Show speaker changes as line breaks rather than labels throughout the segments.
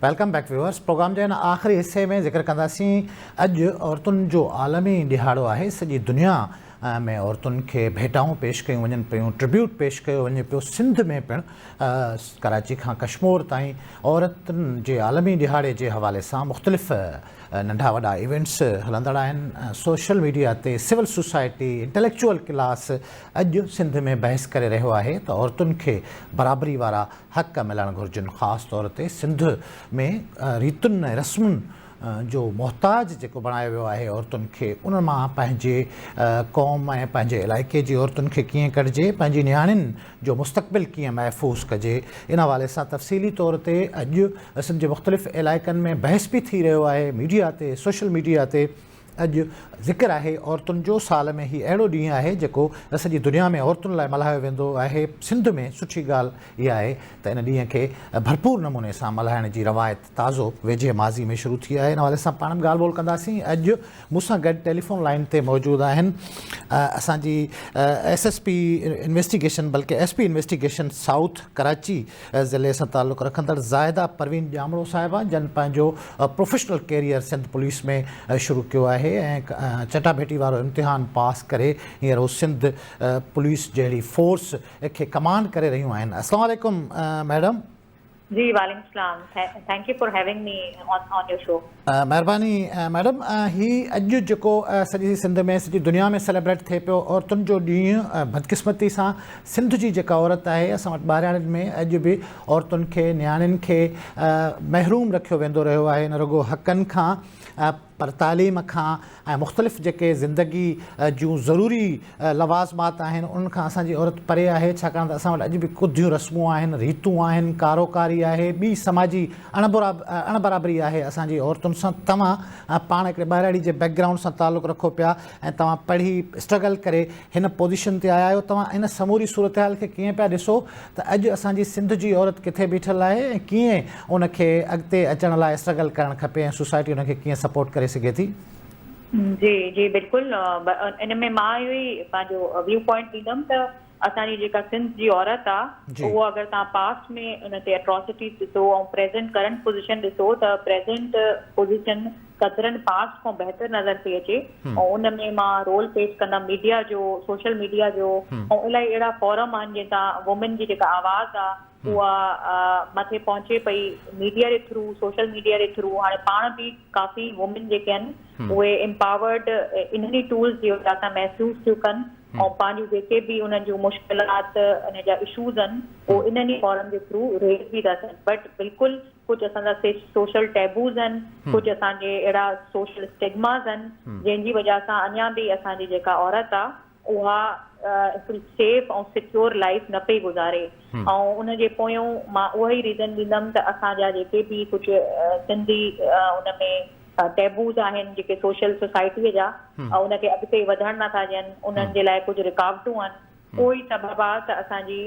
Welcome back viewers programme جي هن آخري حصي ۾ ذڪر ڪنداسين اڄ عورتن جو عالمي ڏهاڙو آهي سڄي دنيا ۾ عورتن کي ڀيٽائون پيش ڪيون وڃن پيون ٽربيوٽ پيش ڪيو وڃي پيو سنڌ ۾ پڻ ڪراچي کان ڪشمور تائين عورتن جي عالمي ڏهاڙي جي حوالي سان مختلف ننڍا وڏا ايونٽس هلندڙ آهن سوشل ميڊيا تي سول سوسائٽي انٽليڪچوئل ڪلاس اڄ سنڌ ۾ بحث ڪري رهيو آهي ته عورتن کي برابري وارا حق ملڻ گهرجن خاص طور تي سنڌ ۾ ريتن ۽ رسمن جو محتاج جيڪو بڻايو ويو آهي عورتن کي ان مان پنهنجي قوم ۽ پنهنجي علائقي جي عورتن کي ڪيئن ڪڍجي پنهنجي نياڻين جو مستقبل ڪيئن محفوظ ڪجي ان حوالي سان تفصيلي طور تي اڄ سنڌ جي مختلف علائقن ۾ بحث به ٿي رهيو آهي ميڊيا تي سوشل ميڊيا تي اڄ ذڪر آهي عورتن جو سال ۾ هي اهڙو ڏينهن آهي جيڪو سڄي دنيا ۾ عورتن لاء ملهايو ويندو آهي. سنڌ ۾ سٺي ڳالهه اها آهي ته ان ڏينهن کي ڀرپور نموني سان ملهائڻ جي روايت تازو ويجهي ماضي ۾ شروع ٿي آهي. ان حوالي سان پاڻ به ڳالهه ٻولهه ڪنداسين. اڄ مون سان گڏ ٽيليفون لائين تي موجود آهن اسان جي ايس ايس پي انويسٽيگيشن بلڪه S P investigation south Karachi ضلعي سان تعلق رکندڙ زاهده پروين ڄامڙو صاحبه جن پنهنجو پروفيشنل ڪيريئر سنڌ پوليس ۾ شروع ڪيو آهي ۽ چٽاڀيٽي وارو امتحان پاس ڪري هينئر هو سنڌ پوليس جهڙي فورس کي ڪمانڊ ڪري رهيون آهن. السلام عليڪم ميڊم.
جي وعليڪم السلام thank you for having me on your show.
مهرباني ميڊم هي اڄ جيڪو سڄي سنڌ ۾ سڄي دنيا ۾ سيليبريٽ ٿئي پيو عورتن جو ڏينهن بدقسمتي سان سنڌ جي جيڪا عورت آهي اسان وٽ ٻاهرياڻين ۾ اڄ به عورتن کي نياڻين کي محروم رکيو ويندو رهيو آهي نه رڳو حقن کان پر تعليم کان ۽ مختلف جيڪي زندگي جون ضروري لوازمات آهن انهن کان اسان جي عورت پري آهي ڇاڪاڻ ته اسان وٽ اڄ به ڪڌيون رسمون آهن ريتون آهن ڪاروڪاري آهي ٻي سماجي اڻبرابري آهي اسان جي عورتن سان توهان پاڻ هڪڙي ٻهراڙي جي بيڪ گرائونڊ سان تعلق رکو پيا ۽ توهان پڙهي اسٽرگل ڪري هن پوزيشن تي آيا آهيو توهان ان سموري صورتحال کي ڪيئن پيا ڏسو ته اڄ اسان جي سنڌ جي عورت ڪٿي بيٺل آهي ۽ ڪيئن ان کي اڳتي اچڻ لاء اسٽرگل ڪرڻ کپي ۽ سوسائٽي ان کي ڪيئن سپورٽ ڪري سگهي ٿي؟
جي جي بلڪل ان ۾ مان اهو ئي پنهنجو ويو پوائنٽ ڏيندم ته اسان جي جيڪا سنڌ جي عورت آ اهو اگر توهان پاسٽ ۾ ان تي اٽراسٽيز ڏسو ۽ پريزنٽ ڪرنٽ پوزيشن ڏسو ته پريزنٽ پوزيشن قدرن پاسٽ کان بهتر نظر ٿي اچي ۽ ان ۾ مان رول پيش ڪندم ميڊيا جو سوشل ميڊيا جو ۽ الاهي اهڙا فورم آهن جنهن تان وومين جي جيڪا آواز آ اها مٿي پهچي پئي ميڊيا جي ٿرو سوشل ميڊيا جي ٿرو هاڻي پاڻ به ڪافي وومين جيڪي آهن اهي امپاورڊ انهن ئي ٽولز جي وجه سان محسوس ٿيون ڪن ۽ پنهنجون جيڪي به انهن جون مشڪلات ان جا اشوز آهن اهو انهن ئي فورم جي ٿرو ريز به ٿا ٿين بٽ بلڪل ڪجهه اسان جا سوشل ٽيبوز آهن، ڪجهه اسان جي اهڙا سوشل اسٽگماز آهن، جنهن جي وجهه سان اڃا به اسان جي جيڪا عورت آ اها هڪڙي سيف ۽ سيڪيور لائيف نه پئي گذاري ۽ ان جي پويون مان اهو ئي ريزن ڏيندم ته اسان جا جيڪي به ڪجهه سنڌي ان ۾ ٽيبوز آهن جيڪي سوشل سوسائٽيء جا ان کي اڳتي وڌڻ نه ٿا ڏين، انهن جي لاء ڪجهه رڪاوٽون آهن. اهو ئي سبب آ ته اسان جي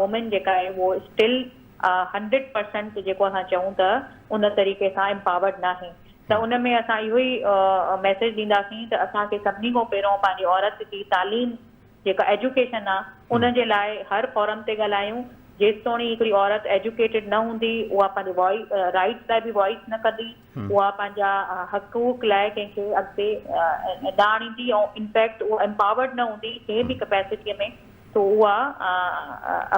وومين جيڪا آهي اهو اسٽل 100% جيڪو اسان چئون ته ان طريقي سان امپاورڊ ناهي ته ان ۾ اسان اهو ئي ميسيج ڏينداسين ته اسان کي سڀني کان پهريون پنهنجي عورت جي تعليم جيڪا ايجوڪيشن آ ان جي لاء هر فورم تي ڳالهايون جيستوڻي هڪڙي عورت ايجوڪيٽيڊ نه هوندي اها پنهنجي رائيٽس لاء به وائس نه ڪندي اها پنهنجا حقوق لاء ڪنهن کي اڳتي نه آڻيندي ۽ انفيڪٽ اها امپاورڊ نه هوندي ڪنهن به ڪپيسٽيء ۾ سو اها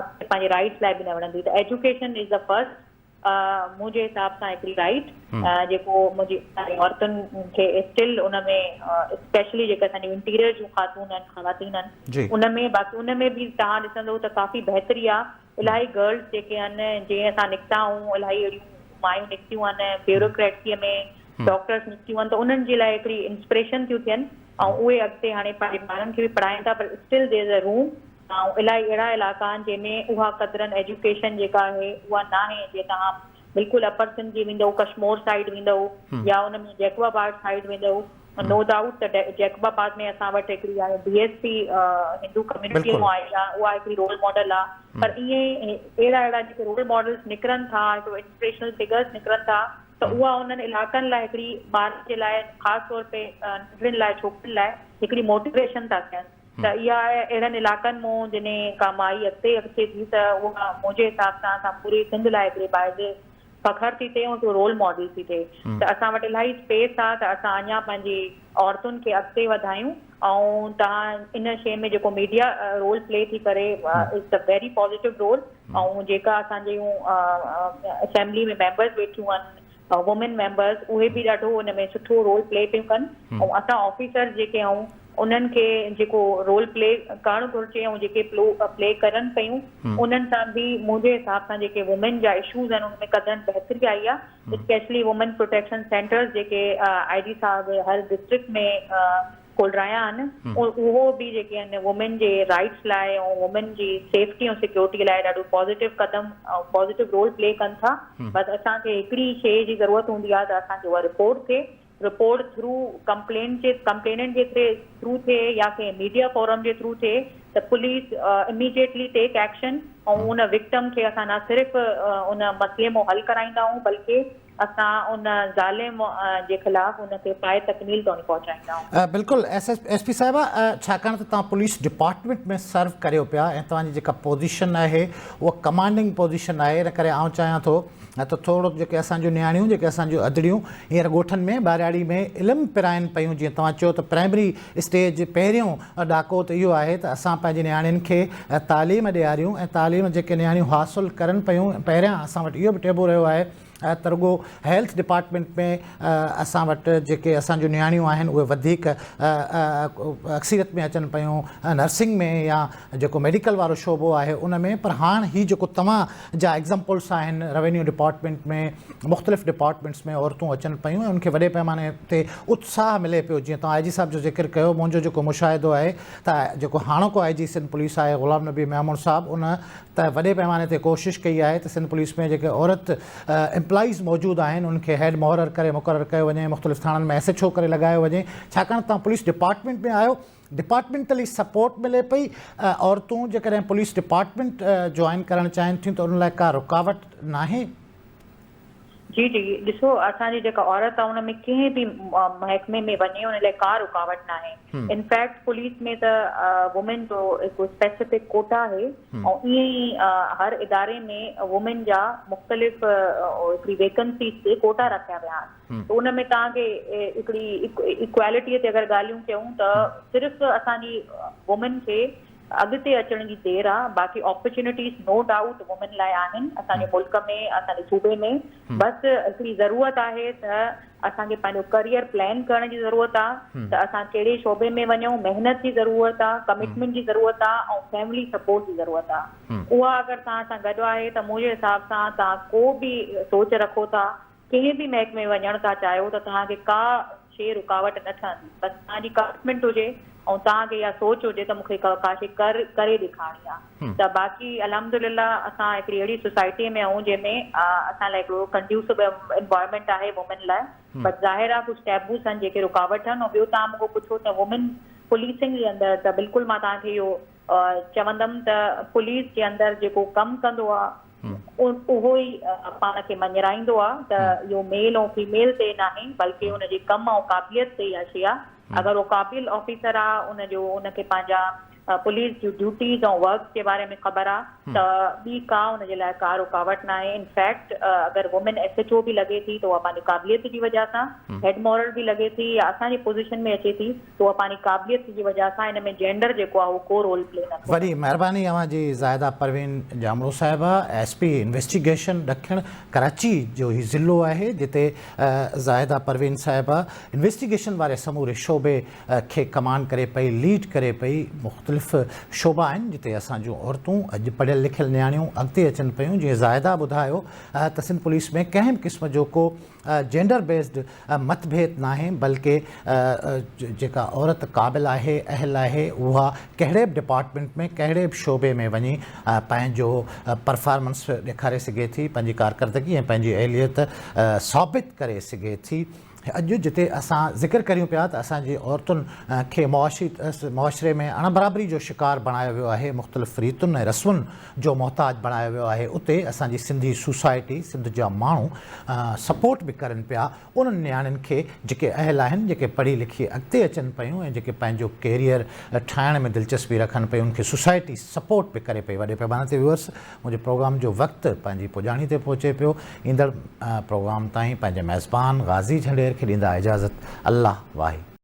اڳتي پنهنجي رائيٽس لاء به نه وڙهندي ته ايجوڪيشن is the first منهنجي حساب سان هڪڙي رائيٽ جيڪو منهنجي عورتن کي اسٽل ان ۾ اسپيشلي جيڪا اسان جون انٽيريئر جون خاتون آهن خواتين آهن ان ۾ باقي ان ۾ به توهان ڏسندو ته ڪافي بهتري آهي الاهي گرلز جيڪي آهن جنهن اسان نڪتا آهيون الاهي اهڙيون مايون نڪتيون آهن بيوروڪريٽسي ۾ ڊاڪٽرس نڪتيون آهن ته انهن جي لاء هڪڙي انسپريشن ٿيون ٿين ۽ اهي اڳتي هاڻي پنهنجي ٻارن کي به پڙهائين ٿا پر still there is a room ۽ الاهي اهڙا علائقا آهن جنهن ۾ اها قدرن ايجوڪيشن جيڪا آهي اها ناهي جي توهان بلڪل اپر سنڌ جي ويندؤ ڪشمور سائيڊ ويندؤ يا ان ۾ جيڪب آباد سائيڊ ويندؤ نو ڊائوٽ ته جيڪب آباد ۾ اسان وٽ هڪڙي هاڻي ڊي ايس پي هندو ڪميونٽي مون آئي آهي اها هڪڙي رول ماڊل آهي پر ائين ئي اهڙا اهڙا جيڪي رول ماڊلز نڪرن ٿا هڪڙو انسپريشنل فگرز نڪرن ٿا ته اها انهن علائقن لاء هڪڙي ٻارن جي لاء خاص طور تي ننڍڙين لاء ڇوڪرين لاء هڪڙي موٽيويشن ٿا ٿين ته اها اهڙن علائقن مون جڏهن ڪا مائي اڳتي اچي ٿي ته اها منهنجي حساب سان اسان پوري سنڌ لاء هڪڙي باعث فخر ٿي ٿئي ۽ هڪڙو رول ماڊل ٿي ٿئي ته اسان وٽ الاهي اسپيس آ ته اسان اڃا پنهنجي عورتن کي اڳتي وڌايون ۽ توهان ان شيء ۾ جيڪو ميڊيا رول پلي ٿي ڪري it's a very positive role ۽ جيڪا اسان جون اسيمبلي ۾ ميمبرز ويٺيون آهن وومين ميمبرز اهي به ڏاڍو ان ۾ سٺو رول پلي پيون ڪن ۽ اسان آفيسرز جيڪي آهيون انهن کي جيڪو رول پلي ڪرڻ گهرجي ۽ جيڪي پلي ڪرن پيون انهن سان به منهنجي حساب سان جيڪي وومين جا اشوز آهن ان ۾ قدرن بهتري آئي آهي اسپيشلي وومين پروٽيڪشن سينٽرز جيڪي آء جي صاحب هر ڊسٽرڪٽ ۾ کولرايا آهن اهو به جيڪي آهن وومين جي رائٽس لاء ۽ وومين جي سيفٽي ۽ سيڪيورٽي لاء ڏاڍو پازيٽو قدم ۽ پازيٽو رول پلي ڪن ٿا بس اسان کي هڪڙي شيء جي ضرورت هوندي آهي ته اسان کي اها رپورٽ ٿئي رپورٽ ٿرو ڪمپلينٽ جي ڪمپليننٽ جي ٿرو ٿئي يا ڪنهن ميڊيا فورم جي ٿرو ٿئي ته پوليس اميڊيٽلي ٽيڪ ايڪشن ۽ ان وڪٽم کي اسان نه صرف ان مسئلي مون حل ڪرائيندا آهيون بلڪه اسان ان ظالم جي خلاف ان کي پائي تڪميل توڻي پهچائيندا آهيون.
بلڪل ايس ايس پي صاحبه ڇاڪاڻ ته توهان پوليس ڊپارٽمينٽ ۾ سرو ڪريو پيا ۽ توهان جي جيڪا پوزيشن آهي اها ڪمانڊنگ پوزيشن آهي ان ڪري آئون چاهيان ٿو نه ته ٿورو جيڪي اسان جون نياڻيون، جيڪي اسان جون ادڙيون هينئر ڳوٺن ۾ ٻهراڙي ۾ علم پرائين پيون، جيئن توهان چيو ته پرائمري اسٽيج پهريون ڏاڪو ته اهو آهي ته اسان پنهنجي نياڻين کي تعليم ڏياريون ۽ تعليم جيڪي نياڻيون حاصل ڪرن پيون پهريان اسان وٽ اهو به ٽيبو رهيو آهي ته رڳو هيلٿ ڊپارٽمينٽ ۾ اسان وٽ جيڪي اسان جون نياڻيون آهن اهي وڌيڪ اڪثريت ۾ اچن پيون نرسنگ ۾ يا جيڪو ميڊيڪل وارو شعبو آهي ان ۾ پر هاڻ هي جيڪو توهان جا ايگزامپلس آهن روينيو ڊپارٽمينٽ ۾ مختلف ڊپارٽمينٽس ۾ عورتون اچن پيون ۽ ان کي وڏي پئماني تي اتساهه ملي پيو جيئن توهان آء جي صاحب جو ذڪر ڪيو منهنجو جيڪو مشاهدو آهي ته جيڪو هاڻوڪو آء جي سنڌ پوليس آهي غلام نبي ميمڻ صاحب ان ته وڏي پئماني تي ڪوشش ڪئي آهي ته سنڌ پوليس ۾ جيڪي عورت امپلائيز موجود آهن انهن کي هيڊ محرر ڪري مقرر ڪيو وڃي مختلف ٿاڻن ۾ ايس ايڇ او ڪري لڳايو وڃي ڇاڪاڻ ته توهان پوليس ڊپارٽمينٽ ۾ آهيو ڊپارٽمينٽلي سپورٽ ملي پئي، عورتون جيڪڏهن پوليس ڊپارٽمينٽ جوائن ڪرڻ چاهين ٿيون ته ان لاء ڪا رڪاوٽ ناهي؟
جي جي ڏسو اسان جي جيڪا عورت آهي ان ۾ ڪنهن به محڪمي ۾ وڃي ان لاء ڪا رڪاوٽ ناهي انفيڪٽ پوليس ۾ ته وومين جو هڪ اسپيسفڪ ڪوٽا آهي ۽ ائين ئي هر اداري ۾ وومين جا مختلف هڪڙي ويڪنسيز تي ڪوٽا رکيا ويا آهن ته ان ۾ توهان کي هڪڙي ايڪوالٽي تي اگر ڳالهيون ڪيون ته صرف اسان جي وومين کي اڳتي اچڻ جي دير آ باقي اپرچونيٽيز نو ڊائوٽ وومين لاء آهن اسان جي ملڪ ۾ اسان جي صوبي ۾ بس هڪڙي ضرورت آهي ته اسان کي پنهنجو ڪريئر پلان ڪرڻ جي ضرورت آ ته اسان ڪهڙي شعبي ۾ وڃون محنت جي ضرورت آ ڪمٽمينٽ جي ضرورت آ ۽ فيملي سپورٽ جي ضرورت آ اها اگر توهان سان گڏ آهي ته منهنجي حساب سان توهان ڪو به سوچ رکو ٿا ڪنهن به محڪمي ۾ وڃڻ ٿا چاهيو ته توهان کي ڪا شيء رڪاوٽ نه ٺهندي بس توهان جي ڪمٽمينٽ هجي ۽ توهان کي اها سوچ هجي ته مون کي ڪا شيء ڪر ڪري ڏيکارڻي آهي ته باقي الحمدلله اسان هڪڙي اهڙي سوسائٽي ۾ آهيون جنهن ۾ اسان لاء هڪڙو ڪنڊيوسو انوائرمينٽ آهي وومين لاء بس ظاهر آهي ڪجهه ٽيبوز آهن جيڪي رڪاوٽ آهن ۽ ٻيو توهان مون کان پڇو ته وومين پوليسنگ جي اندر ته بلڪل مان توهان کي اهو چوندم ته پوليس جي اندر جيڪو ڪم ڪندو آهي اهو ئي پاڻ کي مڃرائيندو آ ته اهو ميل ۽ فيميل تي ناهي بلڪه ان جي ڪم ۽ قابليت تي اها شي آ اگر اهو قابل آفيسر آ ان جو ان کي پنهنجا پوليس جون ڊيوٽيز ۽ ورڪس جي باري ۾ خبر آ ته ٻي ڪا ان جي لاء ڪا رڪاوٽ ناهي ان فيڪٽ اگر وومين ايس ايڇ او به لڳي ٿي ته اها پنهنجي قابليت جي وجه سان هيڊ مورل به لڳي ٿي يا اسان جي پوزيشن ۾ اچي ٿي ته اها پنهنجي قابليت جي وجهه سان ان ۾ جينڊر جيڪو آهي اهو ڪو رول پلي نه ٿو
وڏي
ڪري.
مهرباني اوهان جي زاهده پروين ڄامڙو صاحبه ايس پي انويسٽيگيشن ڏکڻ ڪراچي جو هي ضلعو آهي جتي زاهده پروين صاحبه انويسٽيگيشن واري سموري شعبي کي ڪمانڊ ڪري پئي ليڊ ڪري پئي مختلف شعبا آهن جتي اسان جون عورتون اڄ پڙهيل لکيل نياڻيون اڳتي اچن پيون جيئن زاهده ٻڌايو ته سنڌ پوليس ۾ ڪنهن به قسم جو ڪو جينڊر بيسڊ مت ڀيد ناهي بلڪه جيڪا عورت قابل آهي اهل آهي اها ڪهڙي به ڊپارٽمينٽ ۾ ڪهڙي به شعبي ۾ وڃي پنهنجو پرفارمنس ڏيکاري سگهي ٿي پنهنجي ڪارڪردگي ۽ پنهنجي اهليت ثابت ڪري سگهي ٿي. اڄ جتي اسان ذڪر ڪريون پيا ته اسان جي عورتن کي معاشي معاشري ۾ اڻبرابري جو شڪار بڻايو ويو آهي، مختلف ريتن ۽ رسمن جو محتاج بڻايو ويو آهي، اتي اسان جي سنڌي سوسائٽي، سنڌ جا ماڻهو سپورٽ به ڪرن پيا انهن نياڻين کي جيڪي اهل آهن، جيڪي پڙهي لکي اڳتي اچن پيون ۽ جيڪي پنهنجو ڪيريئر ٺاهڻ ۾ دلچسپي رکن پيون ان کي سوسائٽي سپورٽ به ڪري پئي. وڏي پيماني تي ويورس منهنجي پروگرام جو وقت پنهنجي پڄاڻي تي پهچي پيو. ايندڙ پروگرام تائين پنهنجي ميزبان غازي جهنڊير کي ڏيندا اجازت. الله واهي.